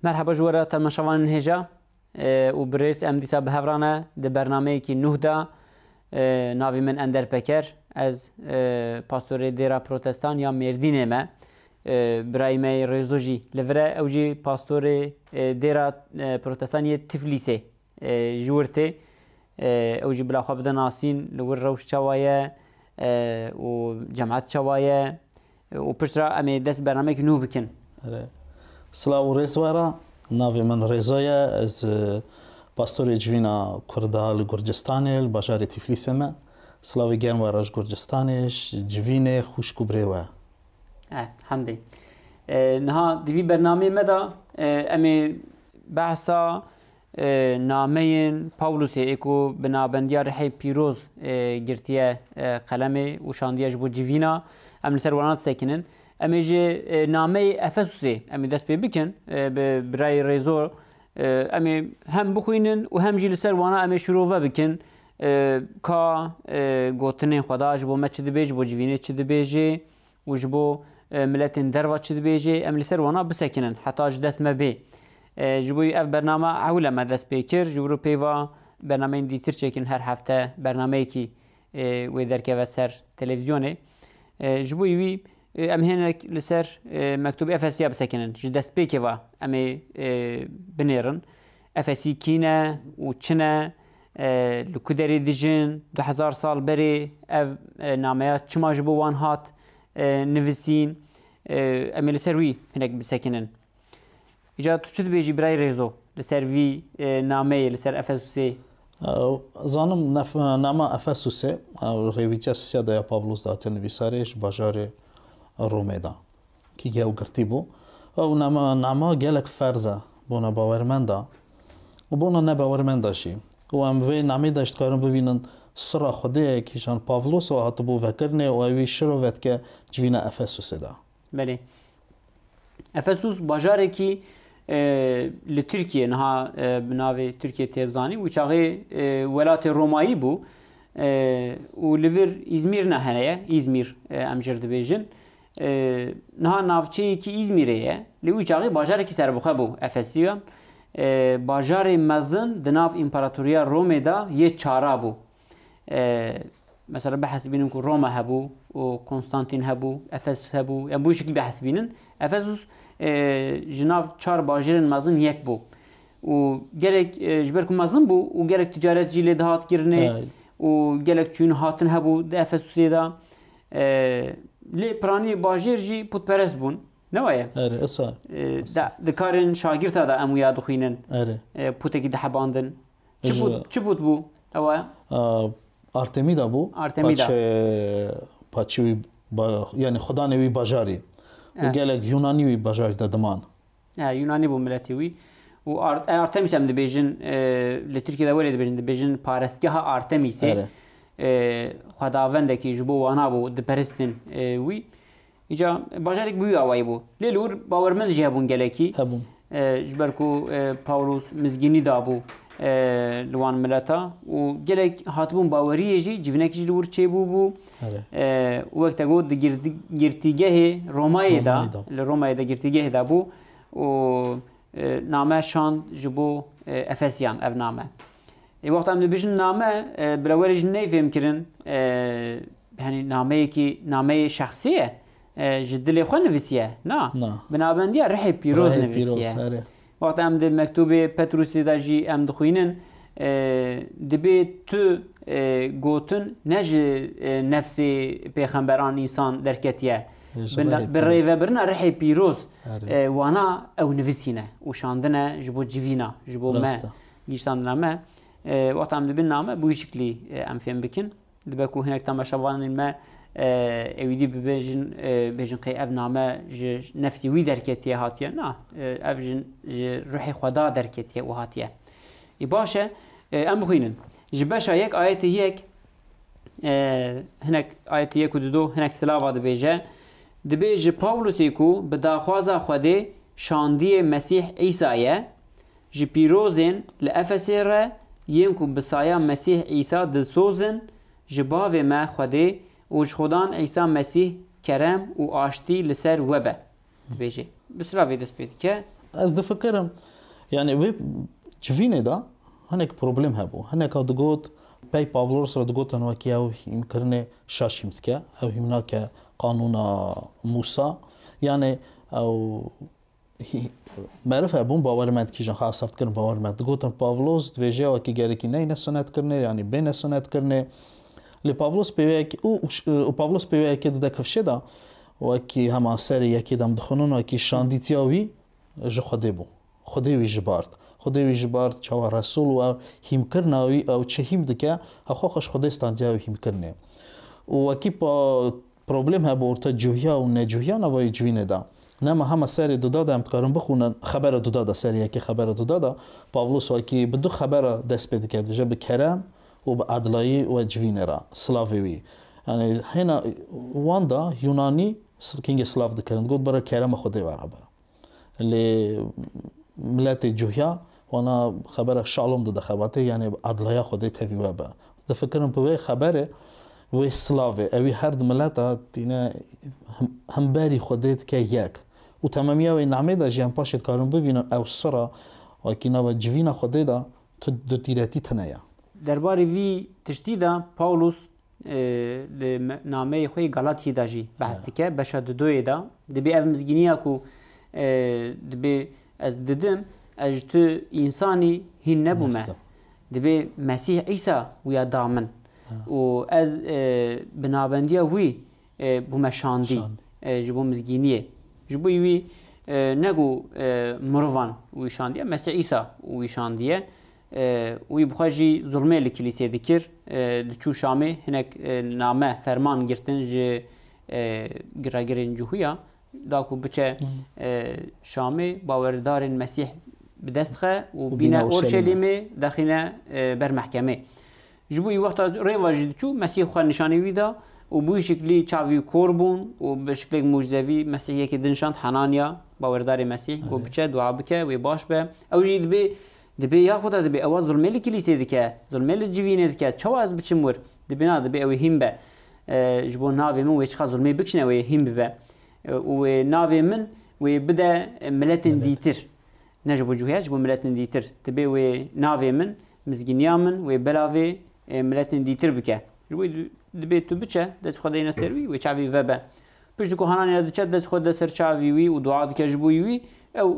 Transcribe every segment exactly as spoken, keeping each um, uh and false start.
Merheba ji we re temaşevanên hêja, e, û birêz, em dîsa bi hev re ne di bernameyekî nuh de, e, navê min Ender Peker, ez, e, pastorê dêra protestan ya Mêrdînê me. E, birayê me yê Rêzo jî li vir e, ew jî pastorê, e, dêra, e, protestan yê Tiflîsê, e, ji wir tê. E, ew jî bila xwe bide nasîn, li wir rewş çawa ye, e, û cemaet çawa ye, e, û piştre em ê dest bi bernameyekî nû bikin. Erê. Silav û rêz we re. Navê min Rêzo ye. Ez, e, pastorê civîna Kurda li Gurcistanê, li bajarê Tiflîsê me. Silavê germ we re ji Gurcistanê, ji civînê, xwişk û birê we. Eh, hemdê. E, niha di vî bernameyê me de, e, em ê behsa, e, nameyên Pawlosê ê ku bi nabendiya Rihê Pîroz, e, girtiye, e, qelemê û şandiye ji bo civîna, em li ser wana disekinin. Em ê ji, e, nameyê Efesusê em ê dest pê bikin, e, bi birayê Rêzo, e, em ê hem bixwînin û hem jî li ser wana em ê şirove bikin, e, ka, e, gotinên Xweda ji bo me çi dibê, ji bo civînê çi dibêjê û ji bo, e, miletên derva çi dibêjê, em li ser wana bisekinin, heta ji dest me bê. E, ji bo ev bername ewil e me dest pê kir, ji wir û pêva bernameyên dîtir çêkin, her hefte bernameyekî, e, wê derkeve ser televîzyonê. E, ji bo wî, e, em hinek li ser, e, mektûbê Efesiya bisekinin. Ji destpêkê ve em ê, e, binêrin. Efesî kî ne û çi ne, e, li ku derê dijin, du hezar sal berê ev, e, nameya çima ji bo wan hat, e, nivîsîn, e, em ê li ser wî hinek bisekinin. Îca tu çi dibêjî birayê Rêzo li ser vî, e, nameyê, li ser Efesusê? E, zanim nef-, nama Efesusê, e, rêwîtiya sisiya de ya Pavlos de hate nivîsarê ji bajarê Romê de. Kî ew girtî bû. Ew nama, nama gelek ferz e bona bawermenda û bona nebawermenda jî. Û em vê namê de jî dikarin bibînin sira Xwedê ye kîjan Pavlos û hatibû vekirinê û ewî şirove dike civîna Efesusê de. Belê. Efesus bajarekî, e, li Tirkiye, niha, e, bi navê Tirkiye tê zanî, wî çaxê, e, welatê Romayî bû, e, û li vir Îzmîr ne hene ye, Îzmîr, e, em jir dibêjin. E, niha navçeyekî Îzmîrê ye, lê wî çaxê bajarekî serbixwe bû, Efesiyan. E, bajarê mezin di nav Împaratoriya Romê de yê çara bû. E, mesela bihesibînin ku Roma hebû û Konstantîn hebû, Efesus hebû, yani bu şekil bihesibînin. Efesus, e, ji nav çar bajêrên mezin yek bû. Û gelek, e, ji ber ku mezin bû û gelek ticaret jî lê dihat kirinê Evet. û gelek çûn hatin hebû di Efesusê de. E, lê piranî bajêr jî putperest bûn. Ne waye? Erê, esa. E, Esa. da, dikarên şagirta da em wiya dixwînin. Erê. E, putekî dihebandin. Çi Ji- put, çi put bû? Ewa. A, Artemida bû. Artemida. Paçê, paçê wî ba-, yani xudanê wî bajarî. Û Eh. gelek Yunanî wî bajarî de diman. Eh, Yunanî bû miletê wî. Û Ar-, e, Artemis em dibêjin, e, li Tirkiye de welê dibêjin, dibêjin parestgeha Artemisê. Erê. E, xwedavendekî ji bo wana bû, diperistin, e, wî. Îca bajarek bi wî awayî bû. Lê li wir bawermend jî hebûn gelekî. Hebûn. E, ji ber ku, e, Pawlos mizgînî dabû, e, li wan mileta û gelek hatibûn baweriyê jî, civînekî jî li wir çêbûbû. Erê. E, û wek te got, di girdi-, girtîgehê Romayê de, Romayê de. li Romayê de girtîgehê de bû û, e, name şand ji bo, e, Efesiyan ev name. Ê, wexta em dibêjin name, e, bila we re jî neyê fêmkirin, e, hani nameyekî, nameyê şexsî ye, e, ji dilê xwe nivîsiye. Na. Na. Bi nabendiya Rihê Pîroz Rihê nivîsiye. Pîroz, erê. Wexta em di mektûbê Petrûsê de jî em dixwînin, e, dibê tu, e, gotin ne ji, e, nefsê pêxemberan însan derketiye. Ji Bi na-, Rihê bi Pîroz. rêvebirina Rihê Pîroz, Erê. e, wana ew nivîsîne û şandine ji bo civîna, ji bo me, Rast e. gihîştandina me. E, wexta em dibin name, bi wî şiklî, e, em fêm bikin. Dibe ku hinek temaşevanên me, e, ewî dî bibêjin, e, bêjin qey ev name ji nefsî wî derketiye hatiye. Na, e, ev ji, ji ruhê Xweda derketiye û hatiye. Ê, baş e, e, em bixwînin. Ji beşa yek ayetê yek, e, hinek ayetê yek û dido hinek silava dibêje. Dibê ji Pawlosê ku bi daxwaza Xwedê şandiyê Mesîh Îsa ye, Ji pîrozên li Efesê re yên ku bi saya Mesîh Îsa dilsoz in, ji Bavê me Xwedê û ji Xudan Îsa Mesîh kerem û aştî li ser we be, dibêje. Bi silavê dest pê dike. Ez difikirim, yani wê civînê de hinek problem hebû. Hineka digot, pey Pavlos re digotin wekî ew hîmkirinê şaş hîm dike, ew hîm nake qanûna Mûsa. Yani ew hî-, meriv hebûn, bawer me dikîjan, xwe esaf dikirin bawer me. Digotin Pavlos dibêje wekî gerekî neyne sunetkirinê, yani bêne sunetkirinê. Lê Pavlos pêweyek-, û, û, û Pavlos pêweyekê dide kifşê de, wekî hema serê yekê dem dixwinin, wekî şandîtiya wî ji Xwedê bû. Xwedê wî ji bard. Xwedê wî ji bard çawa Resûl û ew hîmkirina wî, ew çi hîm dike, hewxa xwe ji Xwedê standiya wî hîmkirinê. Û wekî pa-, problem hebû orta cuhiya û necuhiya nava wî civînê de. Nema hema serê duda de em dikarin bixwînin, xebera duda de, serê yekê xebera duda de, Pavlos wekî bi du xebera dest pê dike, dibêje bi kerem û bi edlayî we civînê re, silavê wî. Yani hêna wan de Yunanî s-, kingê silav dikirin, digot bira kerema Xwedê we re be. Lê miletê cuhiya wana xebera şalom dide xebatê, yani adlaya Xwedê tevî we be. Difikirin bi wê xeberê, wê silavê, ewî her di mileta tîne him-, himberî Xwedê dike yek. Û temamiya wê namê de jî em paşê dikarin bivînin ew sira wekî nava civîna Xwedê de tu dutîretî tine ye. Derbarê vî tiştî de Pawlos e, li me-, nameyê xwe yê Galatiyê de jî behs dike, beşa dudoyê de. Dibê ev mizgîniya ku, e, dibê ez didim, ez ji tu însanî hîn nebûme. Dibê Mesîh Îsa wiya da min. Û ez, e, bi nabendiya wî, e, bûme şandî, e, ji bo mizgîniyê. Ji bo wî, e, ne ku, e, mirovan wî şandiye, Mesîh Îsa wî şandiye. E, wî bi xwe jî zulmê li kilîsê dikir. E, diçû Şamê hinek, e, name, ferman girtin ji, e, giregirên Cihûya, da ku biçe, e, Şamê, bawerdarên Mesîh bi dest xe û bîne Orşelîmê, dexîne, e, ber mehkemê. Ji bo wî wexta rêva jî diçû, Mesîh xwe nîşanî wî da û bi wî şiklî çavî kor bûn û bi şiklêk mucizevî Mesîh yekê din şand Hananya, bawerdarê Mesîh, got biçe, dua bike, wê baş be. Ew jî dibê Dibê ya Xuda dibê ewa zulmê li kilîsê dike, zulmê li civînê dike, çawa ez biçim wir? Dibê na, dibê ew ê hîn be. E, ji bo navê min wê çiqa zulmê bikişîne, wê hîn bibe. E, û wê navê min wê bide, e, miletên dîtir. Ne ji bo cihûya, ji bo miletên dîtir. Dibê wê navê min, mizgîniya min, wê belavê, e, miletên dîtir bike. Ji bo di-, dibê tu biçe, dest xwe deyne ser wî, wê çavî vebe. Piştî ku Hananya diçe, dest xwe de ser çavî wî û dua dike ji bo wî, ew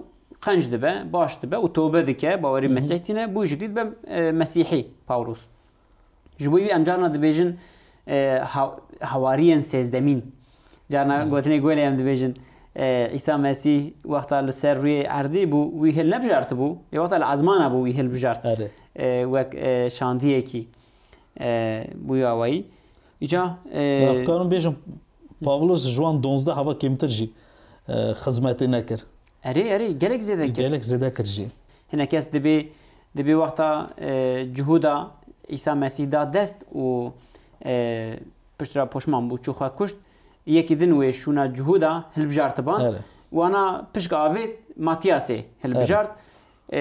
qenc dibe, baş dibe û tobe dike, bawerî Mesîh tîne, bû jî dibe, e, Mesîhî Pawlos. Ji bo wî em carna dibêjin, e, ha-, hawariyên sêzdemîn. Carna gotinê golê em dibêjin, e, Îsa Mesîh wexta li ser rûyê erdê bû, wî hilnebijartibû, lê wexta li ezmana bû, wî hilbijart. E, wek, e, şandiyekî, e, bû awayî. Îca, e, karim bêjim, Pavlos ji wan donzdeh hava kêmtir jî, e, xizmetê nekir. Erê, erê, gelek zêde kir. Gelek zêde kir jî. Hinek kes dibê, dibê wexta, e, Cihûda Îsa Mesîh da dest û, e, pişt re poşman bû, çû xwe kuşt. Yekî din wê şûna Cihûda hilbijartiban. Erê. Wana pişk avêt Matiyasê hilbijart. E,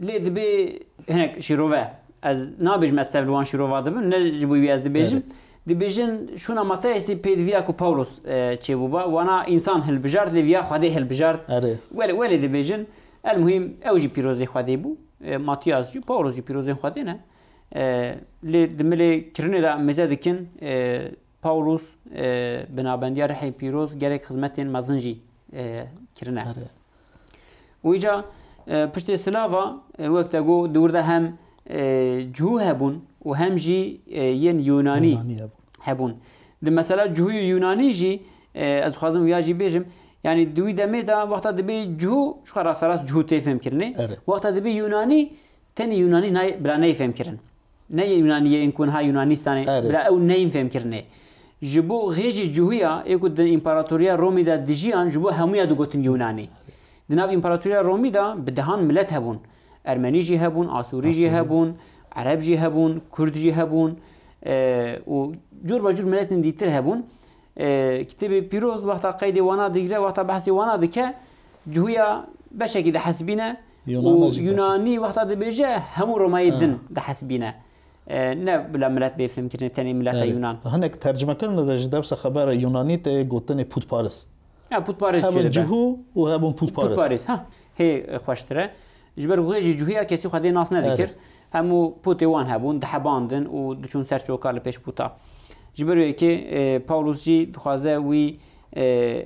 lê dibê hinek şîrove. Ez nabêjim ez tev li wan şîrova dibim, ne ji bo wî ez dibêjim. Dibêjin şûna Mateyasî pêdiviya ku Pawlos, e, çêbûba, wana însan hilbijart, lê viya Xwedê hilbijart. Erê. Welê, welê dibêjin, el muhîm ew jî pîrozê Xwedê bû. E, Matiyas jî, Pawlos jî pîrozên Xwedê ne. E, lê di milê kirinê de mêze dikin, e, Pawlos, e, bi nabendiya Rihê Pîroz gelek xizmetên mezin jî, e, kirine. Erê. Û îca, e, piştê silava, e, wek te got, di wir de hem, e, Cihû hebûn û hem jî, e, yên Yûnanî hebûn. Di mesela Cihû û Yûnanî jî, e, ez dixwazim wiya jî bêjim, yanî di wî demê de wexta dibê Cihû, ji xwe rasterast Cihû tê fêmkirinê. Wexta dibê Yûnanî, tenê Yûnanî nayê, bila neyê fêmkirin. Ne yê Yûnanî yê, yên ku niha Yûnanîstanê, bila ew neyên fêmkirinê. Ji bo xêcî Cihûya, ê ku di împaratoriya Romî de dijiyan, ji bo hemûya digotin Yûnanî. Di nav împaratoriya Romî de bi dehan milet hebûn. Ermenî jî hebûn, Asûrî jî hebûn, Ereb jî hebûn, Kurd jî hebûn, e, û cûr be cûr miletên dîtir hebûn. E, Kitêbê Pîroz wexta qeydê wana digire, wexta behsê wana dike, Cihûya beşekî dihesibîne û Yûnanî wexta dibêje, hemû Romayê din dihesibîne. E, ne bila milet bê fêmkirinê, tenê mileta Yûnan. Hinek tercimekirine de ji dewsa xebera Yûnanî tê gotinê pûtparis. Ya, pûtparis jê dibe. Hebûn Cihû û hebûn pûtparis. Pûtparis, ha. hê xweştir e. Ji ber ku hê jî cuhiya kesî Xwedê nas nedikir. Erê. Hemû pûtê wan hebûn, dihebandin û diçûn ser çoka li pêş pûta. Ji ber wê yekê, e, Pawlûs jî dixwaze wî, e,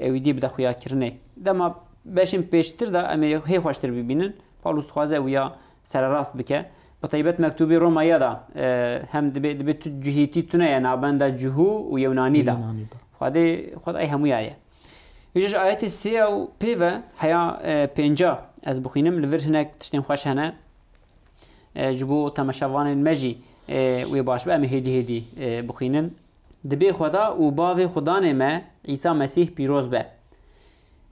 ewîdî bide xuyakirinê. Dema beşên pêştir de em ê hê xweştir bibînin. Pawlûs dixwaze wîya sererast bike. Bi taybet mektûbê Romaya de, e, hem dibê, dibê tu cihîtî tune ye nabenda Cihû û Yewnanî de. Yewnanî de. Xwedê, Xwedê ey hemûya ye. Îja ji ayetê sê û pê ve heya, e, pênca ez bixwînim. Li vir hinek tiştên xweş hene. E, ji bo temaşevanên me jî, e, wê baş be. Em ê hêdî hêdî, e, bixwînin. Dibê Xweda û Bavê Xudanê me Îsa Mesîh pîroz be.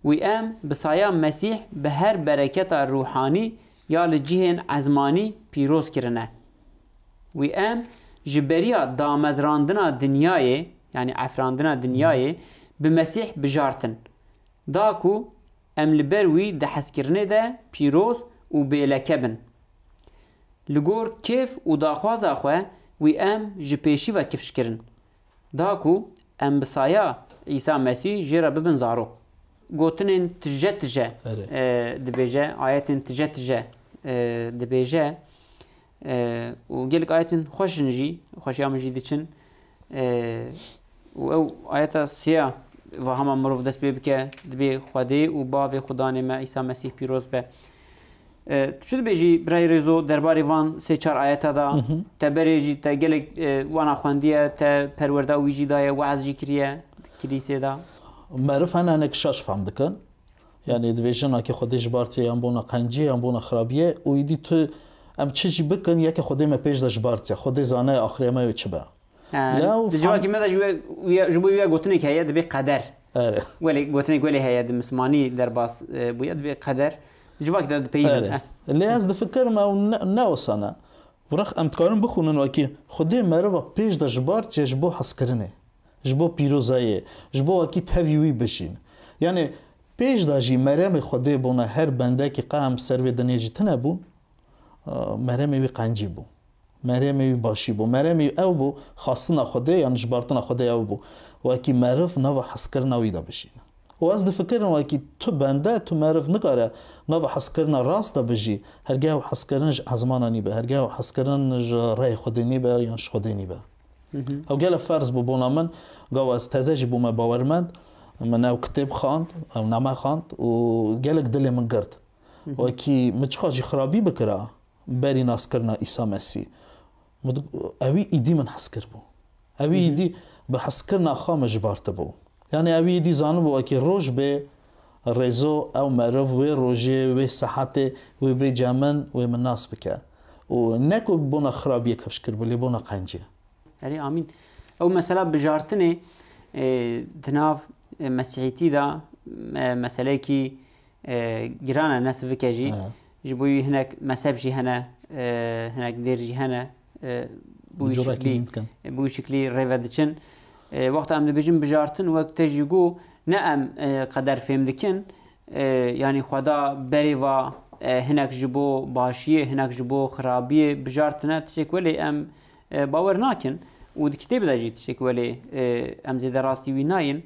Wî em bi saya Mesîh bi her bereketa ruhanî ya li cihên ezmanî pîroz kirine. Wî em ji beriya damezrandina dinyayê, yanî efrandina dinyayê, bi Mesîh bijartin. Da ku em li ber wî di hezkirinê de pîroz û bêleke bin. Li gor kêf û daxwaza xwe wî em ji pêşî ve kifş kirin. Da ku em bi saya Îsa Mesîh jê re bibin zarok. Gotinên tije tije, Erê. e, dibêje, ayetên tije tije, e, dibêje, e, û gelek ayetên xweş in jî, xweşiya min jî diçin. E, û ew ayeta siya va hema mirov dest pê bike, dibê Xwedê û Bavê Xudanê me Îsa Mesîh pîroz be. E, tu çi dibêjî birayê Rêzo derbarê van sê çar ayeta de? Hı hı. Te berê jî te gelek, e, wana xwendiye, te perwerda wî jî daye, weaz jî kiriye kilîsê de. Meriv hene hinek şaş fehm dikin. Yanî dibêjin akî Xwedê ji bar tê yan bona qencî yan bona xirabiyê û îdî tu em çi jî bikin yeke Xwedê me pêş de ji bar tê. Xwedê zane axirê me wê çi be. Ha, Lew di civakî fan- me de ji we, wî-, ji bo wî gotinek heye dibê qeder. Erê. Welê gotinek welê heye di mismanî derbas, e, bûye dibê qeder. Di civakî de dipeyivin. Erê. Eh. Lê ez difikirim ew ne, ne wisa ne. Birax em dikarin bixwînin wekî Xwedê meriva pêş de ji bar çiye ji bo hezkirinê, ji bo pîrozayê, ji bo wekî tevî wî bijîn. Yanî pêş de jî meremê Xwedê bona her bendekî qe em ser vê dinê jî tine bûn, e, meremê wî qencî bû. Meremê wî başî bû. Meremê wî ew bû, xastina Xwedê yan jibartina Xwedê ew bû. Wekî meriv nava hezkirina wî de bijîne. Û ez difikirim wekî tu bende, tu meriv nikare nava hezkirina rast de bijî, hergeh ew hezkirin ji ezmana nîbe, hergeh ew hezkirin ji rêyê Xwedê nîbe yan ji Xwedê nîbe. Hı hı. Ew gelek ferz bû bona min, gava ez teze jî bûme bawermend, min ew kitêb xwend, ew name xwend û gelek dilê min girt. Hı hı. Wekî min çiqas jî xirabî bikira, berî naskirina Îsa Mesîh. Min di-, ewî îdî min hez kiribû. Ewî Hı hı. îdî bi hezkirina xwe min ji bar tibû. Yanî ewî îdî zanibû wekî roj bê, Rêzo ew meriv wê rojê, wê saetê, wê bê cem min, wê min nas bike. Û ne ku bona xirabiyê kifş kiribû, lê bona qenciyê. Erê, amîn. Ew mesela bijartinê, e, di nav, e, mesîhîtî de, e, meseleyekî, e, giran e, ne sivik e jî. He. Ji bo wî hinek mezheb jî hene, e, hinek dêr jî hene, e, bi wî Bi cure şiklî, kî dikin. bi wî şiklî rêve diçin. E, wexta em dibêjin bijartin, wek te jî got, ne em, e, qeder fêm dikin, e, yanî Xweda berê va, e, hinek ji bo başiyê, hinek ji bo xirabiyê bijartine, tiştek welê em, e, bawer nakin û di kitêbê de jî tiştek welê, e, em zêde rastî wî nayên.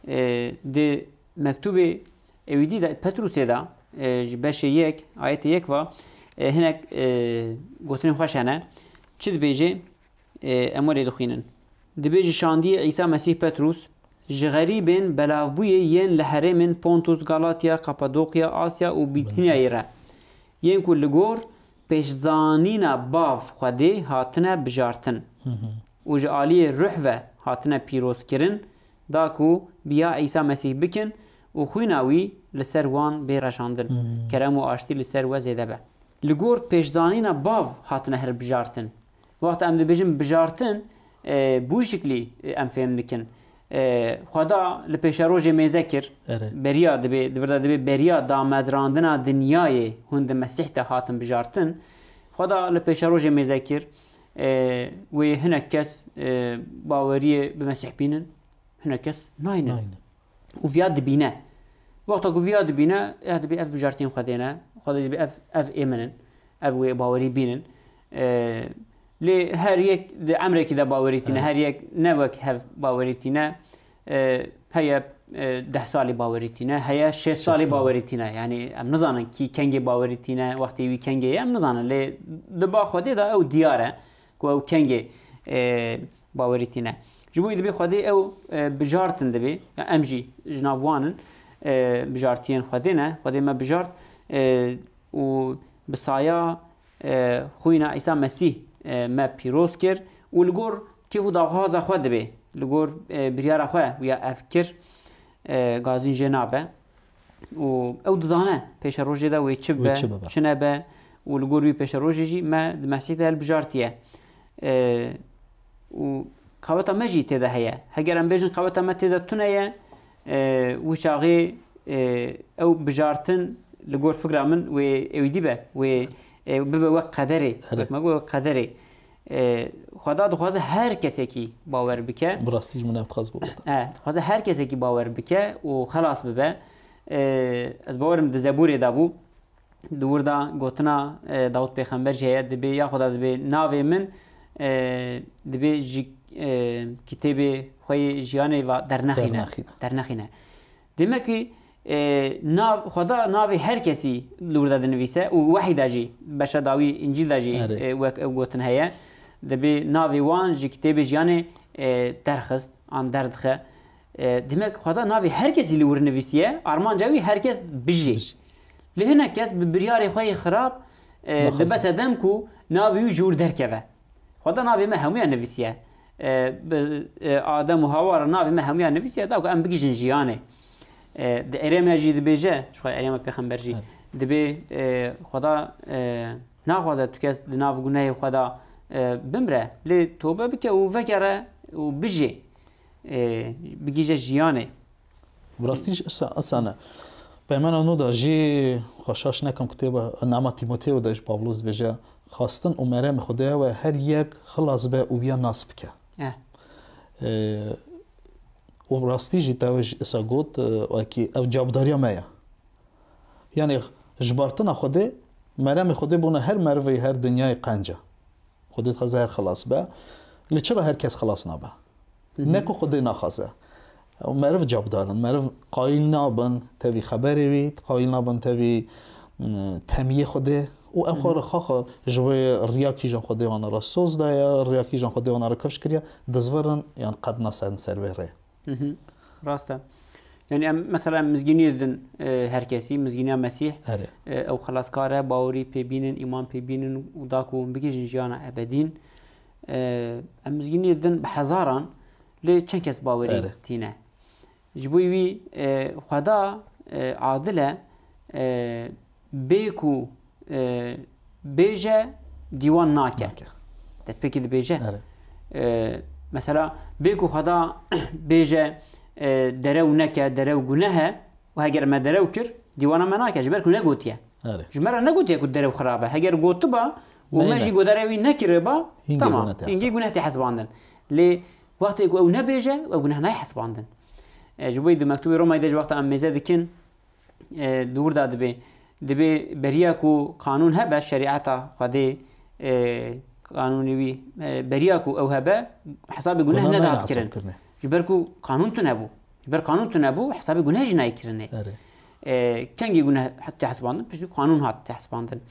E, di mektûbê ewîdî de Petrûsê de, e, ji beşê yek, ayetê yek ve, e, hinek, e, gotinên xweş hene. Çi dibêje? E, em welê dixwînin. Dibêje şandiyê Îsa Mesîh Petrûs, ji xerîbên belavbûyê yên li herêmên Pontus, Galatya, Kapadokya, Asya û Bîtinyayê re, yên ku li gor pêşzanîna Bav Xwedê hatine bijartin Hı hı. û ji aliyê Ruh ve hatine pîrozkirin, da ku bi ya Îsa Mesîh bikin û xwîna wî li ser wan bê reşandin. Hmm. Kerem û aştî li ser we zêde be. Li gor pêşzanîna Bav hatine hilbijartin. Wexta em dibêjin bijartin, e, bi wî şiklî, e, em fêm dikin. E, Xweda li pêşerojê mêze kir. Erê. Beriya dibê, di vir de dibê beriya damezrandina dinyayê hûn di Mesîh de hatin bijartin. Xweda li pêşerojê mêze kir. E, wê hinek kes, e, baweriyê bi Mesîh bînin. Hinek kes nayne. Nayne. Û viya dibîne. Wexta ku viya dibîne, ya dibê ev bijartiyên Xwedê ne. Xwedê dibê ev, ev ê min in. Ev wê bawerî bînin. E, lê her yek di emrekî de bawerî tîne, Evet. her yek ne wek hev bawerî tîne. E, heye e, deh salî bawerî tîne, heye şêst salî bawerî tîne. Yanî em nizanin kî kengê bawerî tîne, wextê wî kengê ye, em nizanin. Lê di ba Xwedê de ew diyar e ku ew kengê, e, bawerî tîne. Ji bo wî dibê Xwedê ew, e, bijartin dibê. Ya em jî ji nav wan in, e, bijartiyên Xwedê ne. Xwedê me bijart, e, û bi saya, e, xwîna Îsa Mesîh, e, me pîroz kir û li gor kêf û daxwaza xwe dibê, li gor, e, biryara xwe wî ya ev kir, e, gazîn jê nabe. Û ew dizane pêşerojê de wê çi Wê bibe, çi bibe. çi nebe û li gor wî pêşerojê jî me di Mesîh de hilbijartiye. E, û qaweta me jî tê de heye. Heger em bêjin qaweta me tê de tune ye, e, wî çaxê, e, ew bijartin li gor fikra min wê ewîdî be, wê, e, bibe wek qederê. Erê. Wek me got, wek qederê. E, Xweda dixwaze her kesekî bawer bike. Bi rastî ji min ev dixwaz bibêta. E, dixwaze her kesekî bawer bike û xelas bibe. E, ez bawerim di Zebûrê de bû. Di wir de gotina, e, Dawud Pêxember jî heye, dibê, ya Xweda, dibê, navê min, e, dibê ji, e, kitêbê xwe yê jiyanê ve dernexîne. Dernexîne. Dernexîne. Demek ki, e, nav, Xweda navê her kesî li wir de dinivîse û wehî de jî, beşa dawî Încîl de jî, Erê. e, wek ew gotin heye. Dibê navê wan ji kitêbê jiyanê, e, derxist an derdixe. E, demek Xweda navê her kesî li wir nivîsiye, armanca wî her kes bijî. Bijî. Lê hinek kes bi biryarê xwe yê xirab, e, Naxwazin. dibe sedem ku navê wî ji wir derkeve. Xweda navê me hemûya nivîsiye. E, bi, e, Adem û Hawa re navê me hemûya nivîsiye, da ku em bigihîjin jiyanê. E, di erê me jî dibêje, ji xwe erê me pêxember jî, Evet. dibê, e, Xweda, e, naxwaze tu kes di nav gunehê xwe de, e, bimre. Lê tobe bike û vegere û bijê. E, bigihîje jiyanê. Bi rastî jî isa, isa ne. Peymana nû de jî xwe şaş nekim kitêba Nama Tîmoteo de jî Pavlos dibêje, xwestin û meremê Xwedê ew e her yek xilas be û viya nas bike. Eh. E, û bi rastî jî te wê jî isa got, e, wekî ew cawdariya me ye. Yanî ji bartina Xwedê, meremê Xwedê bona her merivê her dinyayê qenc e. Xwedê dixwaze her xilas be. Lê çira her kes xilas nabe? Hı hı. Ne ku Xwedê naxwaze. Ew meriv cawdar in. Meriv qayîl nabin tevî xeberê wî, qayîl nabin tevî, m, temiyê Xwedê. Û ew Hı hı. xwe re xaxa ji wê riya kîjan Xwedê wana re soz daye, riya kîjan Xwedê wana re kifş kiriye, dizvirin yan qet nasedin ser vê rê. Hı hı. Rast e. Yani em, mesela em mizgîniyê didin, e, her kesî, mizgîniya Mesîh, Erê. e, ew xelaskar e, bawerî pê bînin, îman pê bînin û da ku hûn bigihîjin jiyana ebedîn. E, em mizgîniyê didin bi hezaran, lê çend kes bawerî Erê. tîne. Ji bo wî, e, Xweda, e, adil e, e, bê ku, e, bêje dîwan nake. Nake. Destpêkê dibêje. Erê. E, mesela, bê ku Xweda bêje, e, derew neke, derew guneh e, û heger me derew kir, dîwana me nake, ji ber ku negotiye. Erê. Ji me re negotiye ku derew xirab e. Heger gotiba û me Neyne. jî godarê wî nekiriba, Hingê tamam, guneh tê hingê hesab. guneh tê hesibandin. Lê wextê ku ew nebêje, ew guneh nayê hesibandin. E, ji bo wî di mektubê Romayê de ji wexta em mêze dikin, e, di wir de dibê. Dibê beriya ku qanûn hebe, şerîeta Xwedê, e, qanûnê wî, e, beriya ku ew hebe, hesabê guneh Guneh nedat nayê kirin. hesab kirinê. Ji ber ku qanûn tune bû. Ji ber qanûn tune bû, hesabê guneh jî nayê kirinê. Erê. E, kengî guneh tê hesibandin, piştî qanûn hat tê hesibandin.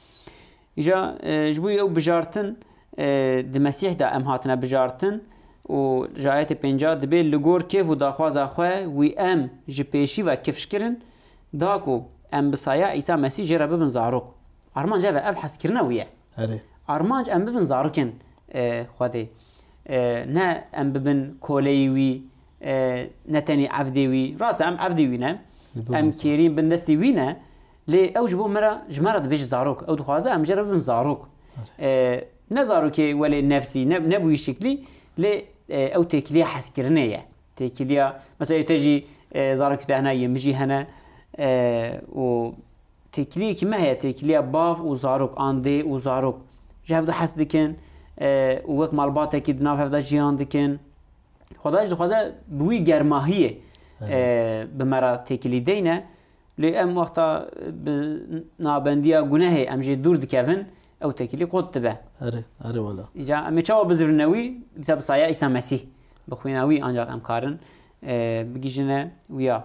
Îja, e, ji bo ew bijartin, e, di Mesîh de em hatine bijartin û ji ayetê pênca dibê, li gor kêf û daxwaza xwe wî em ji pêşî ve kifş kirin, da ku em bi saya Îsa Mesîh jê re bibin zarok. Armanc ev e, ev hezkirina wî ye. Erê. Armanc em bibin zarokên, e, Xwedê. E, ne em bibin koleyî wî, e, ne tenê evdê wî. Rast e, em evdê wî ne. Li bo Em Mesîh. kêrîn bin destê wî ne. Lê ew ji bo me re, ji me re dibêje zarok. Ew dixwaze em jê re bibin zarok. E, ne zarokê welê nefsî, ne, ne bi wî şiklî, lê, e, ew têkiliya hezkirinê ye. Têkiliya, mesela, te jî, e, zarokê te hene, yê min jî hene, e, û têkiliyekî me heye, têkiliya bav û zarok, an dê û zarok. Ji hev du hez dikin, e, û wek malbatekî di nav hev de jiyan dikin. Xweda jî dixwaze bi wî germahiyê, Evet. e, bi me re têkilî deyne. Lê em wexta bi nabendiya gunehê em jê dûr dikevin, ew têkilî qut dibe. Erê, erê wela. Îca em ê çawa bizivîne wî? Dîsa bi saya Îsa Mesîh. Bi xwîna wî ancak em karin, E, bigihîjine wiya.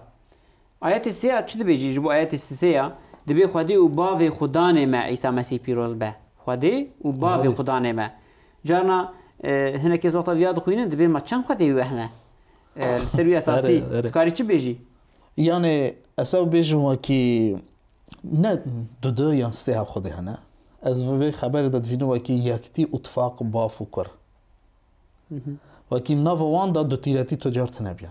Ayetê sê ya çi dibêjî? Ji bo ayetê sê ya dibê Xwedê û bavê Xudanê me Îsa Mesîh pîroz be. Xwedê û bavê Belê. Xudanê me. Carna, e, hinek kes wexta viya dixwînin, dibê ma çend Xwedê wî hene? E, li ser wî esasî Erê, erê. Dikarî çi bêjî? Yani, ez ew bêjim wekî ne dudu yan sê hev Xwedê hene. Ez vê xeberê de divînim wekî yektî û tifaq bav û kur. Hı hı. Wekî nava wan de dutîletî tu car tune biya.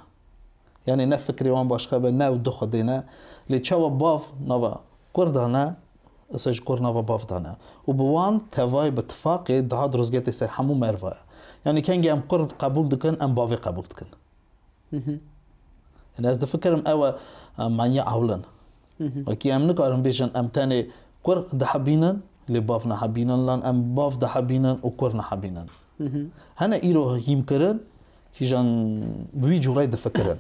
Yani ne fikrê wan başqa be, ne ew du Xwedê ne. Lê çawa bav nava kur de ne, ise ji kur nava bav de ne. Û bi wan tevayê bi tifaqê daha dirozgê tê ser hemû merva ye. Yani kengê em kur qebûl dikin, em bavê qebûl dikin. Hı hı. Yani ez difikirim ew e, e, manya ewlin. Hı hı. Wekî em nikarin bêjin em tenê kur dihebînin, lê bav nehebînin, lan em bav dihebînin û kur nehebînin. Hı hı. Hene îro hîmkirin, kîjan wî cûrey difikirin.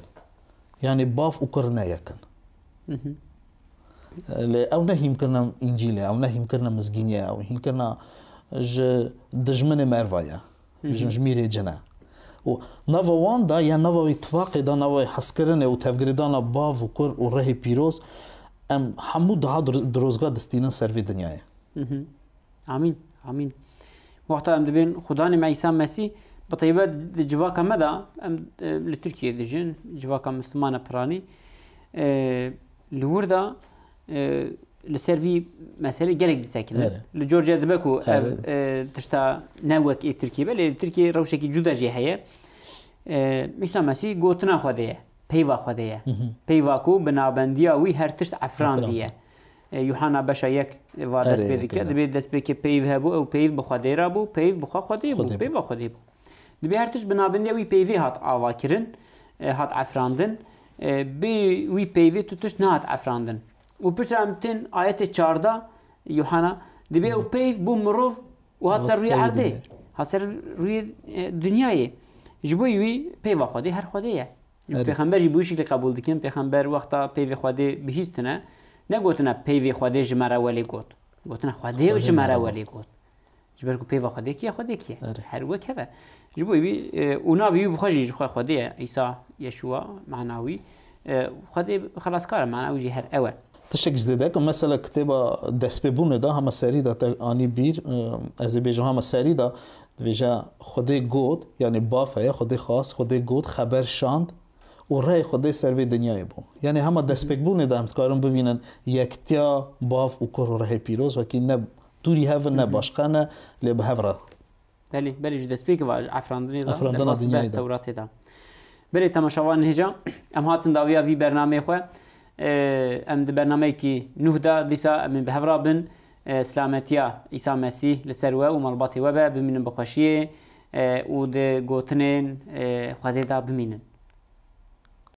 Yani bav û kur ne yekin. Hı hı. Lê ew ne hîmkirina Încîlê, ew ne hîmkirina mizgîniyê, ew hîmkirina ji dijminê merva ye. Hı hı. Ji, ji mîrê cin e. Û nava wan de, ya nava wî tifaqê de, nava wî hezkirinê û tevgirêdana bav û kur û rihê pîroz, em hemû daha dir-, dirozga distînin ser vê dinyayê. Hı hı. Amîn. Amîn. Wexta em dibên Xudanê me Îsa Mesîh, bi taybet di civaka me de, em, e, li Tirkiyeyê dijîn, civaka Mislimana piranî, e, li wir de, e, li ser vî meselê gelek disekinin. Erê. Li Georgia dibe ku ev, Erê. e, tişta ne wek ê Tirkiyê be, lê li Tirkiyê rewşekî cuda jî heye. E, Îsa Mesîh gotina Xwedê ye, peyva Xwedê ye. Hı hı. Peyva ku bi nabendiya wî her tişt efrandiye. Efrandiye. E, Yuhanna beşa yek va Erê, dest pê dike. Dibê destpêkê peyv hebû, ew peyv bi Xwedê re bû, peyv bi xwe Xwedê bû, Xwedê bû. Peyva Xwedê bû. Dibê her tişt bi nabendiya wî peyvê hat avakirin, e, hat efrandin. E, bê wî peyvê tu tişt nehat efrandin. Û piştre em tên ayetê çardeh Yuhanna, dibê ew peyv bû mirov û hat ser rûyê erdê. Hat ser rûyê, e, dinyayê. Ji bo wî peyva Xwedê her Xwedê ye. Erê. Pêxember jî bi wî şiklî qebûl dikin. Pêxember wexta peyvê Xwedê bihîstine, negotine peyvê Xwedê ji me re welê got. Gotine Xwedê ji me re welê got. Ji ber ku peyva Xwedê kî ye, Xwedê kî ye. Erê. Her wek heve. Ji bo wî, e, û navê wî bi xwe jî ji xwe Xwedê ye. Îsa, Yeşûa, mana wî. E, Xwedê xelaskar e, mana wî jî her ew e. Tiştek ji zêde ku mesela kitêba destpêbûnê de hema serî de te anî bîr, e, ez ê bêjim hema serî de dibêje Xwedê got, yani baf heye, Xwedê xwast, Xwedê got, xeber şand û rehê Xwedê ser vê dinyayê bû. Yani hema destpêkbûnê de em dikarin bivînin yektiya bav û kur û rehê pîroz, wekî ne dûrî hev in, ne başqa ne, lê bi hev re. Belê, belê ji destpêkê ve ji efrandinê de, Efrandina derbas dibe dinyayê de. Tewratê de. Belê temaşevanên hêja, em hatin dawiya vî bernameyê xwe. Ee, em di bernameyekî nuh de dîsa em ê bi hev re bin. Ee, silametiya Îsa Mesîh li ser we û malbatê we be, bimînin bi xweşiyê, ee, û di gotinên, ee, Xwedê de bimînin.